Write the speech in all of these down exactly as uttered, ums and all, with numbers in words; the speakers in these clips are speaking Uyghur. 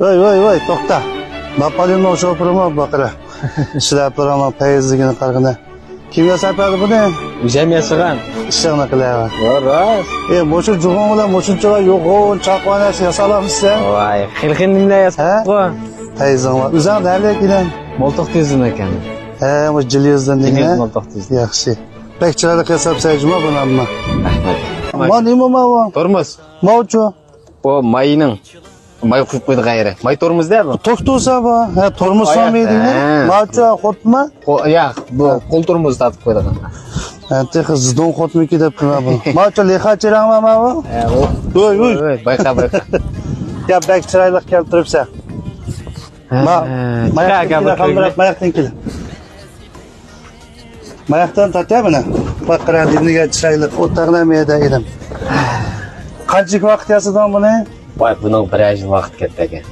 ۋاي، ۋاي، ۋاي، توختا. ناپالېئوننىڭ شوپۇرىمۇ بۇ قارا. ئىشلەپ تۇرۇڭلار، پەيزلىكىنى قارىغىنا. كىم ياساپ بەردى بۇنى؟ ئۆزۈم ياسىغان. ئىشىڭنى قىلىۋەر. يا، راست. ئى، مۇشۇ جۇغۇڭ بىلەن مۇشۇنچىلا يوغان چاققان نەرسە ياسالاپسەن؟ ۋاي، خېلى-خېلى نېمىلەر ھە؟ ياساپقۇ. پەيزىڭ بار. ئۆزۈڭ نەلىك ئىنىم؟ مۇلتۇق تۈزىدىن ئىكەن. ھە، مۇ جىليۇزدىن دېگەن. جىليۇز مۇلتۇق تۈزىدىن. ياخشى. بەك چىرايلىق ياساپسەن جۇما بۇنى ئەمما. رەھمەت. ما نېمە ما بۇ؟ تورمۇز. ماۋچۇ. بۇ ماينىڭ، ماي قۇيۇپ قويدۇق غەيرى. ماي تورمۇز دە بۇ. توك تۇرسا بۇ. ھە، تورمۇز ئاياق، سامىدىنى. ھە. ماچا خوتما. قو-، ياق، بۇ ھە. قول تورمۇزى تارتىپ قويدۇق. ھە، تېخى زىدون خوتمىكى دەپ تۇرما بۇ. ماچا لېخا چىراڭما ما بۇ؟ ھە، ئۇ. ۋوي، ۋوي. ۋوي، بايقا، بايقا. يا، بەك چىرايلىق كەلتۈرۈپسەن. ھە، ما-، ھە، ماياقتىن كېلە، خامراپ، ماياقتىن كېلە. ماياقتىن تارتە مانا. باققىرا دېمىگە چىرايلىق ئوتاقنى مەيدە ئىدىم. قانچىلىك ۋاقىت ياسىدىڭ بۇنى؟ ۋاي، بۇنىڭ بىرەر يىل ۋاقىت كەتتى ئەكەن.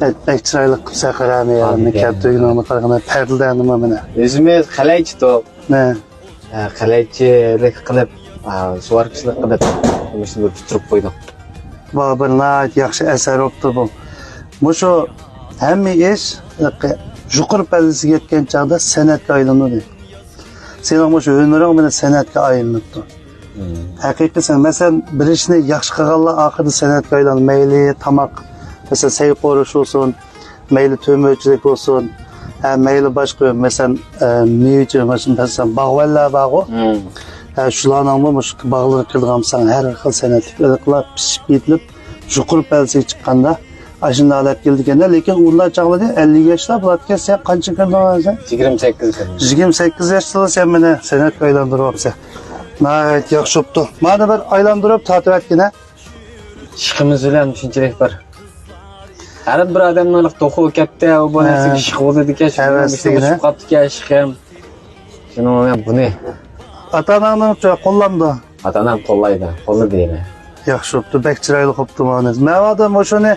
بەك، بەك چىرايلىق قىپسەن قارامى يا. مېنى كەلتۈرگىنىڭنى قارىغىنا پەردىلەرنىمۇ مانا. ئۆزىمىز قەلەيچى توق. نە. ھە، قەلەيچىلىك قىلىپ، ھە، سۇۋاركىچىلىك قىلىپ، مۇشۇنى بىر پۈتتۈرۈپ قويدۇق. بۇ بىر ناھايىتى ياخشى ئەسەر بوپتۇ بۇ. مۇشۇ ھەممە ئىش يۇقىرى پەللىسىگە يەتكەن چاغدا سەنئەتكە ئايلىنىدۇ. سېنىڭ مۇشۇ ھۈنىرىڭ مانا سەنئەتكە ئايلىنىپتۇ. مم. ھەقىقىي سەن، مەسىلەن، بىر ئىشنى ياخشى قىلغانلار ئاخىرىدا سەنئەتكە ئايلانىدۇ. مەيلى تاماق، مەسىلەن، سەي قورۇش بولسۇن، مەيلى تۆمۈرچىلىك بولسۇن، ھە، مەيلى باشقا، مەسىلەن، ئە، مېۋىچى، مەسىلەن، باغۋەنلەر بارغۇ. مم. ھە، شۇلارنىڭمۇ مۇشۇ باغلىرىغا كىرىدىغان بولساڭ، ھەر خىل سەنئەتلىك ئىلىقلار پىشىپ يېتىلىپ، يۇقىرى پەللىسىگە چىققاندا، ئاشۇنداق ھالەت كېلىدىكەن-دە. لېكىن ئۇنداق چاغلىرى ئەللىك ياشلار بولاتتىكەن. سەن قانچە كىردىڭ ھازىر؟ يىگىرمە سەككىز كىردىم. يىگىرمە سەككىز ياشتا سەن مېنى سەنئەتكە ئايلاندۇرۇۋاپسەن. ناھايىتى ياخشى بوپتۇ. مانا بىر ئايلاندۇرۇپ تارتىۋەتكىنە. ئىشقىمىز بىلەن شۇنچىلىك بىر. ھەر بىر ئادەمنىڭ توخۇ كەتتى، ئۇ بۇ ھە. نەرسىگە ئىشق بولىدىكەن، شۇنىڭ ھەۋەس بىلەن دېگىنە. ئۇچۇپ قاپتىكەن ئىشقىم. شۇنىڭ بىلەن بۇنى. ئاتا-ئاناڭنىڭچۇ قوللامدۇ؟ ئاتا-ئانام قوللايدۇ، قوللىدى يەنە. ياخشى بوپتۇ، بەك چىرايلىق بوپتۇ مانا. مەن ۋادا مۇشۇنى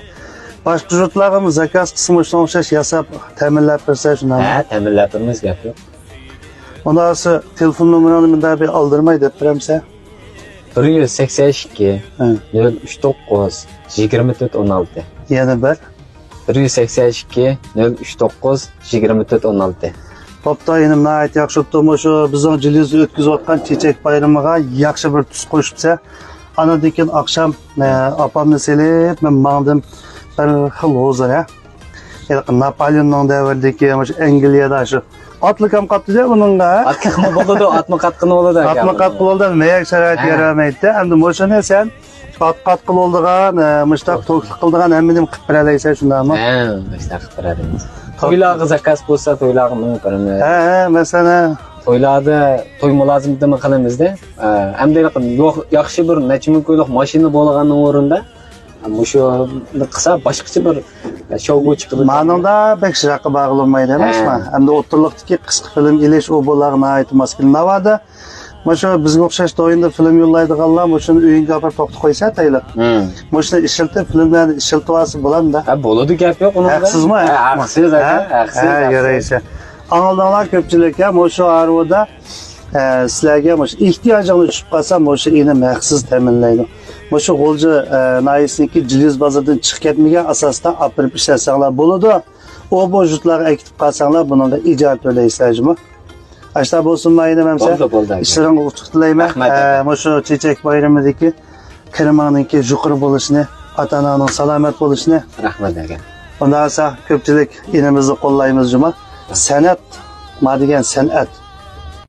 باشقا يۇرتلارغىمۇ زاكاز قىلسا مۇشۇنىڭغا ئوخشاش ياساپ تەمىنلەپ بەرسە شۇنداقمۇ؟ ھە، تەمىنلەپ بېرىمىز، گەپ يوق. ئۇنداقسا تېلېفون نومۇرۇڭنى مۇنداق بىر ئالدىرماي دەپ بېرەمسەن؟ بىر يۈز سەكسەن ئىككى، ھە. نۆل ئۈچ توققۇز، يىگىرمە تۆت ئون ئالتە. يەنە بىر. بىر يۈز سەكسەن ئىككى، نۆل ئۈچ توققۇز، يىگىرمە تۆت ئون ئالتە. بوپتۇ، ئىنىم، ناھايىتى ياخشى بوپتۇ. مۇشۇ بىزنىڭ جىليۇزدا ئۆتكۈزۈۋاتقان چېچەك بايرىمىغا ياخشى بىر تۈس قوشۇپسەن. ئانىدىن كېيىن ئاخشام، ئە، ئاپامنى سېلىپ، مەن ماڭدىم. بىر خىل ھۇزۇر، ھە. ھېلىقى ناپالېئوننىڭ دەۋرىدىكى مۇشۇ ئەنگلىيەدە شۇ ئاتلىق ھەم قاتتى بۇنىڭغا. ئاتلىقمۇ بولىدۇ، ئاتمۇ قاتقىنى بولىدۇ ئاتمۇ ئاكا. قاتقىلى بولىدۇ، مەيەك شارائىتى ھە. يارىمايدۇ. ئەمدى مۇشۇنى سەن ئات قاتقىلى بولىدىغان، ئە، مۇشتاق توكلۇق قىلىدىغان ھەممە نېمە قىلىپ بېرەلەيسەن، شۇنداقمۇ؟ ھە، مۇشتاق قىلىپ بېرەلەيمىز. تويلارغا زاكاز بولسا، تويلارغا مېڭىپ بېرىمىز. ھە، ھە، مەسىلەن، ھە. تويلاردا توي مۇلازىمىتىمۇ قىلىمىزدە. ئە، ئەمدى ياق-، ياخشى بىر نەچچە مىڭ كويلۇق ماشىنا بولغاننىڭ ئورنىدا، مۇشۇنى قىلسا باشقىچە بىر شوۋغۇ چىقىدۇ. مانىڭدا بەك يىراققا بارغىلى بولمايدۇ ئەمەسمۇ؟ ھە. ئەمدى ئوتتۇرىلىقتىكى قىسقا فىلىم ئېلىش ئۇ بۇلارغا ناھايىتى ماس كېلىدۇ. ناۋادا مۇشۇ بىزگە ئوخشاش دويندا فىلىم يوللايدىغانلار مۇشۇنى ئۆيۈڭگە ئاپىرىپ توختىتىپ قويسا ئاتايلىق. ھىم. مۇشۇنى ئىشلىتىپ، فىلىملەرنى ئىشلىتىپ ئالسا بولامدۇ؟ ھە، بولىدۇ، گەپ يوق ئۇنىڭدا. ھەقسىزمۇ؟ ھە، ھەقسىز، ھە؟ ھەقسىز، ھە، ھەقسىز. يارايسە. ئاڭلىدىڭلار كۆپچىلىك، ھە، مۇشۇ ئارىۋىدا ئە، سىلەرگە مۇشۇ ئېھتىياجىڭلار چۈشۈپ قالسا، مۇشۇ ئىنىم ھەقسىز تەمىنلەيدۇ. مۇشۇ غۇلجا، ئە، ناھىيەسىنىڭكى جىليۇز بازىرىدىن چىقىپ كەتمىگەن ئاساستا ئاپىرىپ ئىشلەتسەڭلار بولىدۇ. ئۇ بۇ يۇرتلارغا ئەكېتىپ قالساڭلار، بۇنىڭغا ئىجارە تۆلەيسىلەر جۇمۇ. ئاشۇنداق بولسۇنمۇ ئىنىم ئەمسە؟ بولدى، بولدى، ئاكا. ئىشلىرىڭغا ئۇتۇق تىلەيمەن. رەھمەت، ئە، ئاكا. مۇشۇ چېچەك بايرىمىدىكى كىرىمىڭنىڭكى يۇقىرى بولۇشىنى، ئاتا-ئاناڭنىڭ سالامەت بولۇشىنى. رەھمەت، ئاكا. ئۇنداق بولسا كۆپچىلىك ئىنىمىزنى قوللايمىز جۇمۇ. سەنئەت، ما دېگەن سەنئەت.